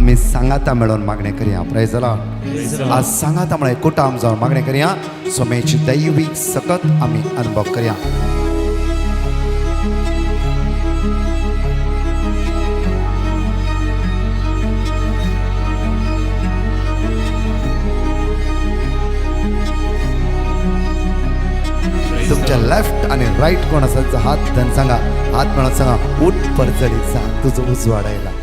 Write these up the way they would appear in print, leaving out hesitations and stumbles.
आमी सांगाता मेळोवन मागणें करया. प्रेज लॉर्ड. आज सांगाता म्हळ्यार कुटाम जावन मागणें करया. सोमेची दैवीक सकत आमी अनुभव करया. तुमच्या लेफ्ट आणि राईट कोण आसा तांचो हात धरून सांगा, हात मेळोवन सांगा, उठ परजळीत जा, तुजो उजवाड आयला.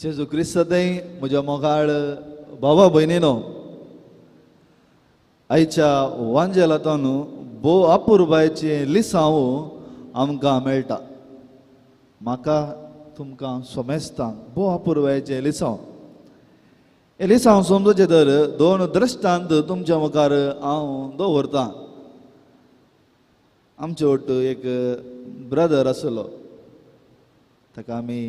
जेजू क्रिस्तय म्हज्या मोगाळ भावा भयणीनो, आयच्या वांजेलांतून भोव अपुरबायचें लिसांव आमकां मेळटा. म्हाका तुमकां सोमेस्तांक भोव अपुरबायचें लिसांव. हें लिसांव समजचें तर दोन दृश्टांत तुमच्या मुखार हांव दवरतां. आमचे वट एक ब्रदर आसलो, ताका आमी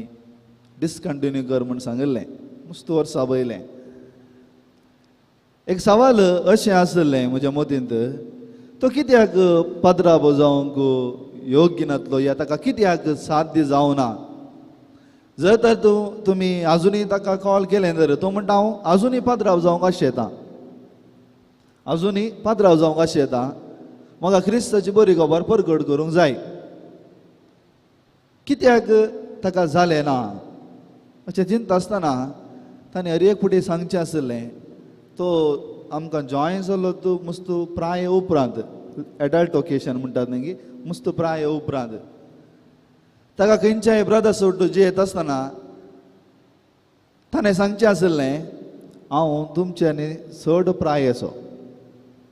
डिसकंटिन्यू कर म्हूण सांगिल्लें, मुस्त वर्सां पयलें. एक सवाल अशें आसलें म्हज्या मतींत, तो कित्याक पाद्राबो जावंक योग्य नातलो या ताका कित्याक साध्य जावना? जर तर तूं तुमी आजुनूय ताका कॉल केलें तर तो म्हणटा हांव आजुनूय पाद्राव जावंक आशेतां, आजुनूय पाद्राव जावंक आशेतां, म्हाका क्रिस्ताची बरी खबर परगट करूंक जाय. कित्याक ताका जालें ना अशें चिंतता आसतना ताणें हर एक फुडें सांगचें आसलें. तो आमकां जॉयन जालो तूं मुस्त प्राय उपरांत, एडल्ट ओकेशन म्हणटात न्ही, मुस्त प्राय उपरांत ताका खंयच्याय ब्रदर्स जियेत आसतना ताणें सांगचें आसलें, हांव तुमच्यांनी चड प्राय असो,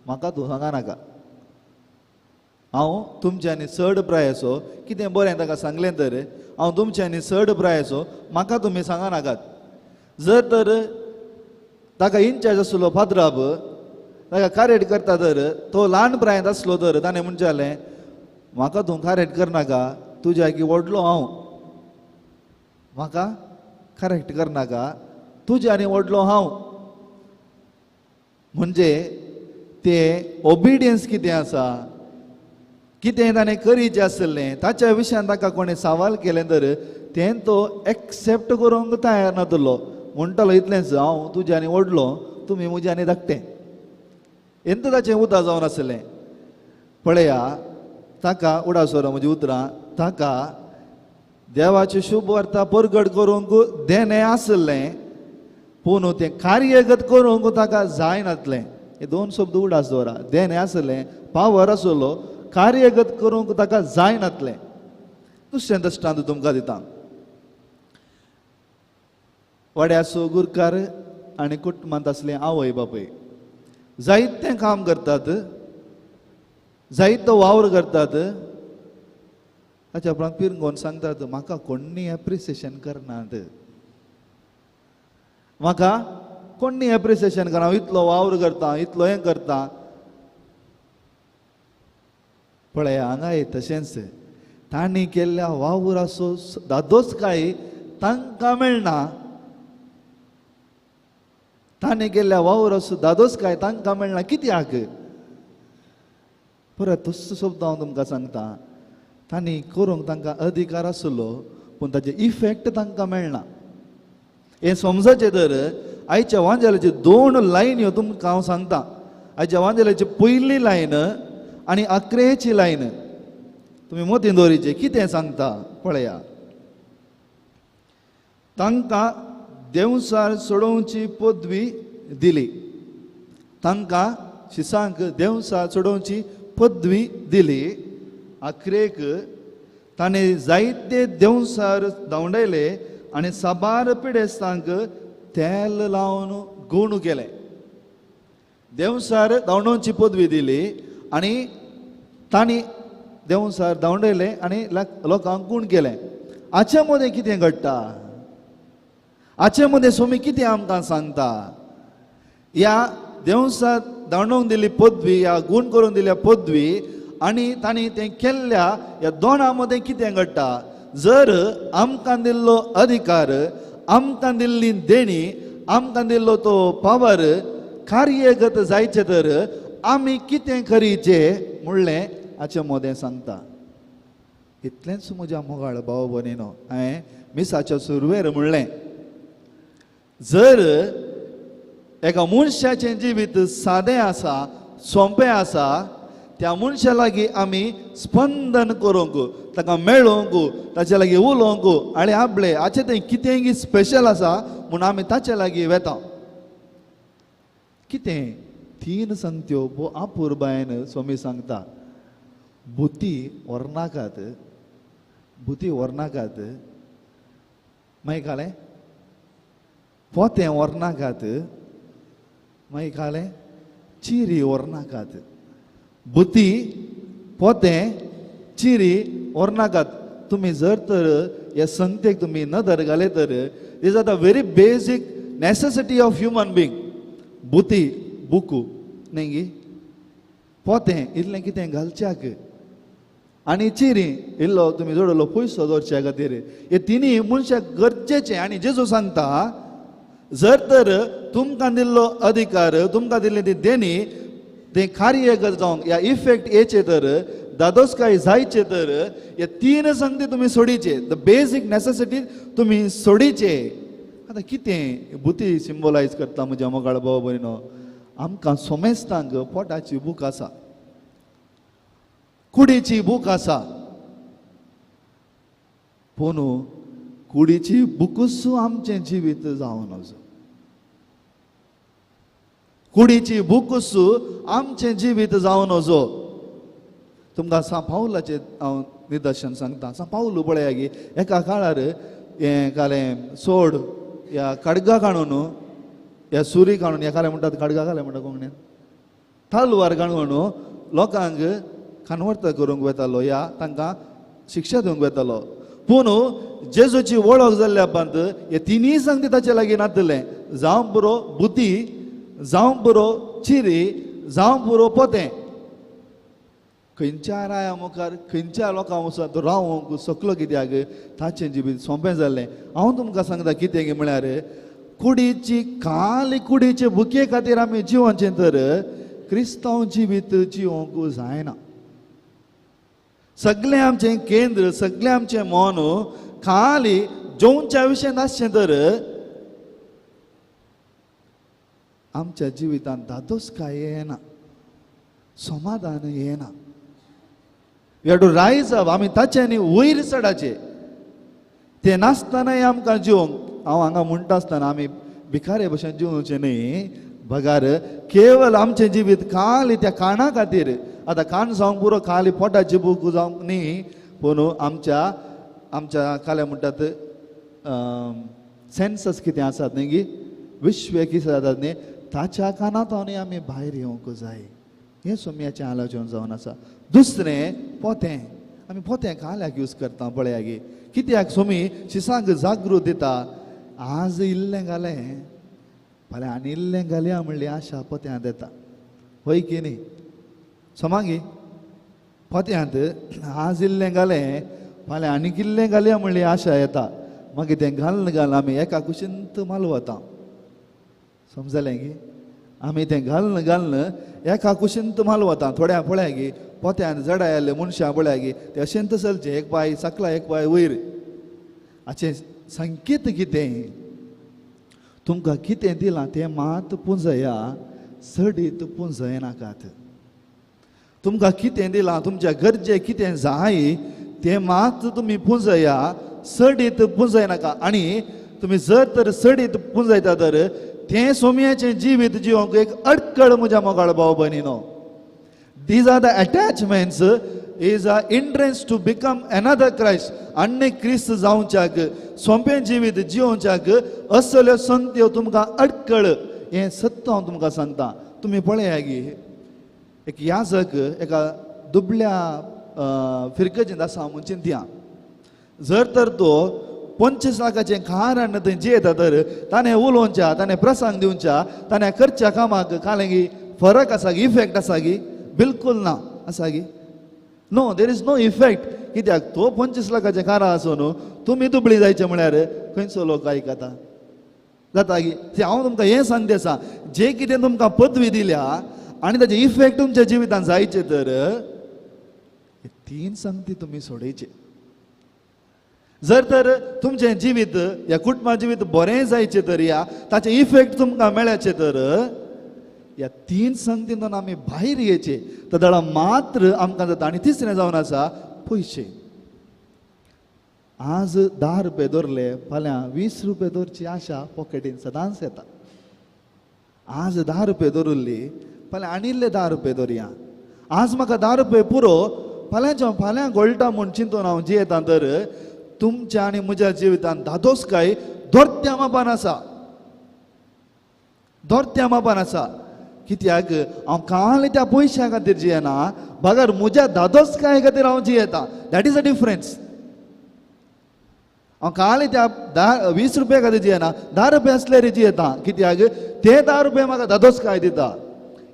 म्हाका तूं सांगा नाका, हांव तुमच्यांनी चड प्राय असो. कितें बरें ताका सांगलें तर, हांव तुमच्यांनी चड प्राय असो, म्हाका तुमी सांगा नाकात. जर तर ताका इन्चार्ज आसलो फादराब, ताका कारेट करता तर तो ल्हान प्रायेंत आसलो तर ताणें म्हणचें, म्हाका तूं कारेट करनाका, तुज्या की व्हडलो हांव, म्हाका करेक्ट करनाका, तुज्या आनी व्हडलो हांव. म्हणजे ते ओबिडियन्स कितें आसा, कितें ताणें करीचें आसलें ताच्या विशयान ताका कोणें सवाल केलें तर तें तो एक्सेप्ट करूंक तयार नातलो. म्हणटालो इतलेंच, हांव तुज्या आनी व्हडलो, तुमी म्हज्या आनी धाकटें. एंत ताचें उतार जावन आसलें. पळया ताका उडासोर म्हजी उतरां, ताका देवाची शुभ वार्ता परगट करूंक देणें आसलें, पूण तें कार्यगत करूंक ताका जायनातलें. हे दोन शब्द उडास दवरा, देणें आसलें, पावर आसलो, कार्यगत करूंक ताका जायनातलें. दुसरें दृश्टांत तुमकां दिता. वाड्याचो गुरकार आनी कुटुंबांत आसले आवय बापूय जायतें काम करतात, जायतो वावर करतात. ताच्या उपरांत पिरंगोन सांगतात, म्हाका कोण्णी एप्रिसिएशन करनात, म्हाका कोण्णी एप्रिसिएशन करना, हांव इतलो वावर करता, इतलो हें करता. पळय हांगाय तशेंच तांणी केल्ल्या वावराचो दादोच काय तांकां मेळना, तांणी केल्ल्या वावराचो दादोच काय तांकां मेळना. कित्याक? परत तसो शब्द हांव तुमकां सांगता, तांणी करूंक तांकां अधिकार आसलो, पूण ताचे इफेक्ट तांकां मेळना. हें समजाचें तर आयच्या वांजेलाची दोन लायन ह्यो तुमकां हांव सांगता. आयच्या वांजेलाची पयली लायन आनी आक्रेची लायन तुमी मोतीन दवरीचे. कितें सांगता पळया, तांकां देंवसार सोडोवची पदवी दिली, तांकां शिसांक देंवसार सोडोवची पदवी दिली. आखरेक ताणें जायते देंवसार धांवडायले आनी साबार पिडेस्तांक तेल लावन गुण केलें. देंवसार धांवडोवची पदवी दिली आनी तांणी देंवसार धांवडायले आनी लोकांक गुण केलें. हाचे मदें कितें घडटा? हाचे मदें स्वामी कितें आमकां सांगता? ह्या देंवसार धांवडोवंक दिल्ली पदवी, ह्या गुण करून दिल्ल्या पदवी आनी तांणी तें केल्ल्या ह्या दोनां मदें कितें घडटा? जर आमकां दिल्लो अधिकार, आमकां दिल्ली देणी, आमकां दिल्लो तो पावर कार्यगत जायचें तर आमी कितें करीचें म्हणलें हाचें मोदें सांगता. इतलेंच म्हज्या मोगाळ भाव भयणीनो, हांवें मिसाच्या सुरवेर म्हणलें, जर एका मनशाचें जिवीत सादें आसा, सोंपें आसा, त्या मनशा लागीं आमी स्पंदन करूंक, ताका मेळोवंक, ताचे लागीं उलोवंक आनी आपले हाचें तें कितेंय स्पेशल आसा म्हूण आमी ताचे लागीं वेता. कितें तीन संगत्यो भो आपुरबायेन स्वामी सांगता, बुती व्हरनाकात, बुती व्हरनाकात, मागीर घालें पोतें व्हरनाकात, मागीर घालें चिरी व्हरनाकात. बुती, पोतें, चिरी व्हरनाकात. तुमी जर तर ह्या संगतेक तुमी नदर घाले तर these are the very basic necessity of human being. बुती, बुकू न्ही गी, पोतें इल्लें कितें घालच्याक, आनी चिरी इल्लो तुमी जोडलो पयसो दवरच्या खातीर. हे तिनूय मनशाक गरजेचें. आनी जेजू सांगता, जर तर तुमकां दिल्लो अधिकार, तुमकां दिल्ली ती देणी, तें कार्यगत जावंक या इफेक्ट येचे तर, दादोसकाय जायचे तर, हे तीन संगती तुमी सोडीचे, the basic necessity तुमी सोडीचे. आतां कितें बुती सिम्बोलायज करता म्हज्या मोगाळ भाव भयणो? आमकां सोमेस्तांक पोटाची भूक आसा, कुडीची भूक आसा, पूण कुडीची भुकूच आमचें जिवीत जावन वचो. कुडीची भुकूच आमचें जिवीत जावन वचो. तुमकां सां पावलाचें हांव निदर्शन सांगता. सां पावलू पळया गी, एका काळार हें कालें सोड ह्या खडगा काडून, ह्या सुरी काडून, ह्या कालें म्हणटात खडगा कालें म्हणटा कोंकणीन, तालवार काडून लोकांक कन्वर्ट करूंक वेतालो, ह्या तांकां शिक्षा दिवंक वेतालो. पूण जेजूची वळख जाल्ल्या उपरांत हे तिनूय संगती ताचे लागीं नातलें. जावं पुरो बुती, जावं पुरो चिरी, जावं पुरो पोतें. खंयच्या राया मुखार, खंयच्या लोकां वचून तो रावंक सकलो कित्याक ताचें जिवीत सोंपें जाल्लें. हांव तुमकां सांगता कितें म्हळ्यार, कुडीची खाली कुडीचे भुके खातीर आमी जिवोवचें तर क्रिस्तांव जिवीत जिवोवंक जायना. सगळें आमचें केंद्र, सगळें आमचें मन खाली जेवच्या विशयांत आसचें तर आमच्या जिवितांत दादोसकाय येना, समाधान येना. We have to rise up. आमी ताच्यांनी वयर चडाचें. तें नासतनाय आमकां जिवंक, हांव हांगा म्हणटा आसतना आमी भिकारे भशेन जिवचें न्ही, बगार केवल आमचें जिवीत खाली त्या काणा खातीर. आतां कान जावंक पुरो, खाली पोटाची भूक जावंक न्ही, पूण आमच्या आमच्या काल्या म्हणटात सेन्सस कितें आसात न्ही गी, विश्व कितें जातात न्ही, ताच्या कानांत आमी भायर येवंक जाय. हें सोम्याचें आलोचन जावन आसा. दुसरें पोतें, आमी पोतें काल्याक यूज करता पळया गी, कित्याक सोमी शिसांक जागृत दिता. आज इल्लें घालें फाल्यां आनी इल्लें घालया म्हणली आशा पोत्यांत येता, हय की न्ही? समागी पोत्यांत आज इल्लें घालें फाल्यां आनीक इल्लें घालया म्हणली आशा येता. मागीर तें घालून घालून आमी एका कुशींत मालवता. समजलें गी? आमी तें घालून घालून एका कुशींत मालवता. थोड्या पळया गी पोत्यान जडा आयिल्ले मनशां पळया गी, ते अशेंत चलचें, एक पांय सकला एक पांय वयर. हाचें संकेत कितें? तुमकां कितें दिलां तें मात पुंजया, चडीत पुंजयनाकात. तुमकां कितें दिलां, तुमच्या गरजे कितें जाय तें मात तुमी पुंजया, चडीत पुंजयनाका. आनी तुमी जर तर चडीत पुंजयता तर तें सोम्याचें जिवीत जिवंक एक अडकळ म्हज्या मोगाळ भाव भयणीनो. These are the attachments is a hindrance to become another Christ. आनी क्रिस्त जावच्याक, सोंपें जिवीत जिवोवच्याक असल्यो संगत्यो तुमकां अडकळ. हें सत्य हांव तुमकां सांगता. तुमी पळया गी, एक याजक एका दुबळ्या फिरगजेंत आसा म्हूण चिंतया. जर तर तो 25 लाखाचें कार हाडून थंय जियेता तर ताणें उलोवच्या, ताणें प्रसंग दिवच्या, ताणें करच्या कामाक कालें फरक आसा गी, इफेक्ट आसा गी? बिलकुल ना आसा गी? No, there is no effect. कित्याक तो 25 लाखाचें कारां आसून तुमी दुबळी जायचें म्हळ्यार खंयचो लोक आयकता? जाता की हांव तुमकां हें सांगते आसा, जे कितें तुमकां पदवी दिल्या आनी ताजे इफेक्ट तुमच्या जिवितांत जायचे तर हे तीन संगती तुमी सोडयचे. जर तर तुमचें जिवीत ह्या कुटुंबा जिवीत बरें जायचें तर ह्या ताचे इफेक्ट तुमकां मेळचे तर ह्या तीन संगतींतून आमी भायर येचे तर दळा मात्र आमकां जाता. आनी तिसरें जावन आसा पयशे. आज 10 रुपये दवरले फाल्यां 20 रुपये दवरची आशा पॉकेटीन सदांच येता. आज 10 रुपये दवरली फाल्यां आनिल्ले 10 रुपये दवरया, आज म्हाका 10 रुपये पुरो फाल्यांच्या फाल्यां गोळटा म्हूण चिंतून हांव जियेता तर तुमच्या आनी म्हज्या जिवितांत धादोसकाय दोर्त्या मापान आसा, दोर्त्या मापान आसा. कित्याक हांव काल त्या पयशां खातीर जियेना बगर म्हज्या धादोसकाय खातीर हांव जियेता. That is a difference. हांव काल त्या 20 रुपया खातीर जियेना, 10 रुपया आसल्यार जियेता. कित्याक ते 10 रुपया म्हाका धादोसकाय दिता.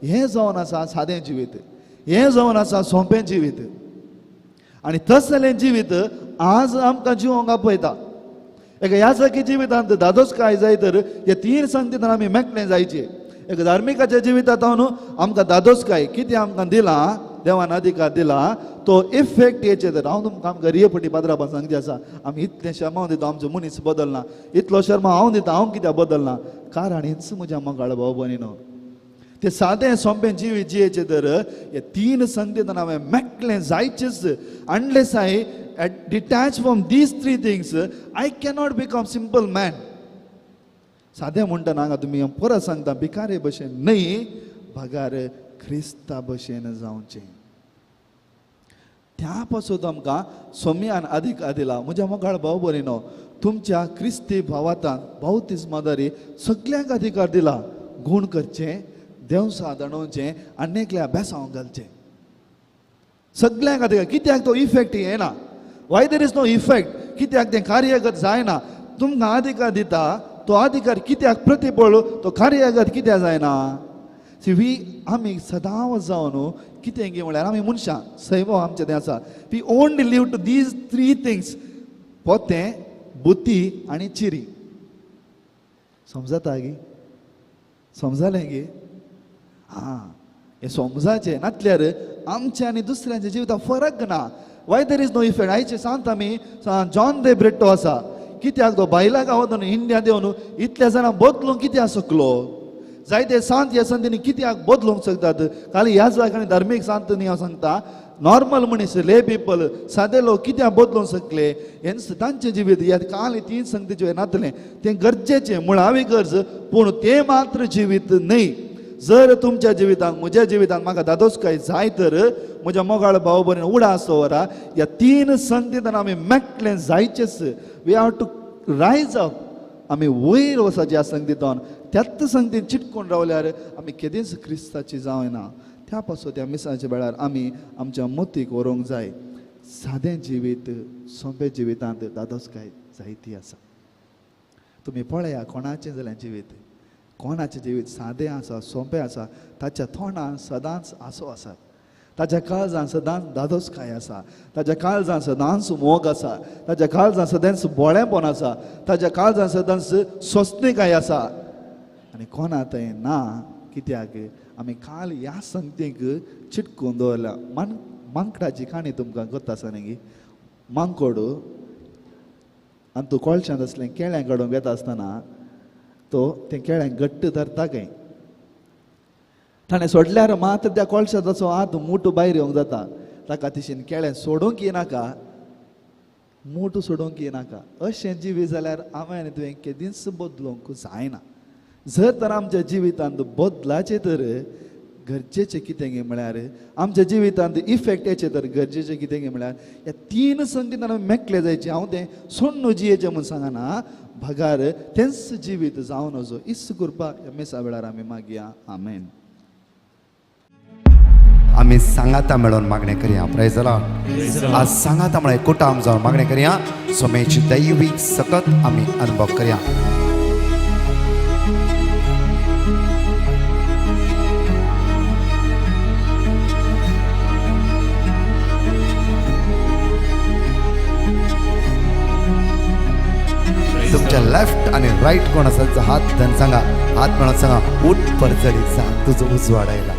हें जावन आसा सादें जिवीत, हें जावन आसा सोंपें जिवीत. आनी तसलें जिवीत आज आमकां जिवोंक आपयता. एका ह्या सारकी जिवितांत धादोसकाय जाय तर हे तीन संगतींत आमी मेकळें जायचें. एका धार्मिकाच्या जिवितांत आमकां धादोसकाय कितें आमकां दिला देवान अधिकार दिला तो इफेक्ट येचे तर हांव तुमकां आमकां रियपटी पाद्रापान सांगचे आसा, आमी इतलें शर्माव दिता आमचो मनीस बदलना, इतलो शर्मा हांव दिता हांव कित्याक बदलना, कारण हेंच म्हज्या मोगाळ भाव भयणीनो ते सादें सोंपें जिवीत जियेचें तर हे तीन संगतींत हांवें मेकळें जायचेच. Unless I detach from these three things I cannot become simple man. सादें म्हणटा हांगा तुमी परत सांगता भिकारे भशेन न्हय बगर क्रिस्ता भशेन जावचें. त्या पासून आमकां सोम्यान अधिकार दिला. म्हज्या मोगाळ भाव भयणीनो तुमच्या क्रिस्ती भावातान बावतिस्मादारी सगल्यांक अधिकार दिला गूण करचें, देवसा दणोवचें आनी एकल्या बेसांव घालचें. सगल्यांक अधिकार. कित्याक तो इफेक्ट येना? Why there is no effect? कित्याक तें कार्यगत जायना? तुमकां अधिकार दिता तो अधिकार कित्याक प्रतिबळ तो कार्यगत कित्याक जायना? सी we आमी सदांच जावन कितें गे म्हळ्यार आमी मनशां सैम आमचें तें आसा. We only live to these three things, पोतें, बुती आनी चिरी. समजता गी? समजलें गे? आं, हें समजाचें नातल्यार आमच्या आनी दुसऱ्यांच्या जिवितांत फरक ना. Why there is no effect? आयचे सांत आमी जॉन दे ब्रिट्टो आसा, कित्याक तो बायलां गांवांत इंडियांत येवन इतल्या जाणां बदलूंक कित्याक शकलो? जायते सांत ह्या संतींनी कित्याक बदलूंक शकतात? खाली ह्या जाग्यांनी धार्मीक सांत न्ही हांव सांगता, नॉर्मल मनीस, ले पिपल, सादे लोक कित्याक बदलूंक शकले? हेंच तांचें जिवीत ह्या काल तीन संगतीचें नातलें तें गरजेचें मुळावी गरज, पूण तें मात्र जिवीत न्हय. जर तुमच्या जिवितांत म्हज्या जिवितांत म्हाका धादोसकाय जाय तर म्हज्या मोगाळ भाव भयणीन उडास दवरा ह्या तीन संगतींत आमी मेकळें जायचेच. We have to rise up. आमी वयर वचपाचें ह्या संगतींत. त्याच संगतीन चिटकून रावल्यार आमी केदींच क्रिस्ताची जावना. त्या पासून त्या मिसाच्या वेळार आमी आमच्या मतीक व्हरूंक जाय. सादें जिवीत सोंपें जिवितांत धादोसकाय जायती आसा. तुमी पळया कोणाचें जाल्यार जिवीत, कोणाचें जिवीत सादें आसा, सोंपें आसा, ताच्या तोंडान सदांच आसो आसा, ताच्या काळजान सदांच धादोसकाय आसा, ताच्या काळजान सदांच मोग आसा, ताच्या काळजान सदांच बोळेपण आसा, ताच्या काळजान सदांच सोंसणीकाय आसा. आनी कोणा थंय ना. कित्याक आमी काल ह्या संगतीक चिटकून दवरल्या. मांकडाची काणी तुमकां गोत आसा न्ही? मांकोड आनी तूं कोळशांत आसलें केळ्यां काडूंक वेता आसतना तो तें केळ्यांक घट्ट धरता खंय, ताणें सोडल्यार मात्र त्या कोळशाचो हात मुठो भायर येवंक जाता. ताका तिशीन केळें सोडूंक येनाका, मुठो सोडूंक येनाका. अशें जिवीत जाल्यार हांवें आनी तुवें केदींच बदलूंक जायना. जर तर आमच्या जिवितांत बदलाचें तर गरजेचें कितें गे म्हळ्यार आमच्या जिवितांत इफेक्ट येचें तर गरजेचें कितें गे म्हळ्यार ह्या तीन संगतीन आमी मेकळे जायचें. हांव तें सोडून जियेचें म्हूण सांगना, बगार तेंच जिवीत जावन वचो. इत्स कृपा ह्या मिसा वेळार आमी मागया. आमेन. आमी सांगाता मेळोवन मागणें करया. Praise the Lord. आज सांगाता म्हळ्यार कुटाम जावन मागणें करया. सोमेची दैवीक सकत आमी अनुभव करया. तुमच्या लेफ्ट आनी रायट कोण आसा ताचो हात धरून सांगा, हात मेळोन सांगा, उठ परजळीत जा, तुजो उजवाड आयला.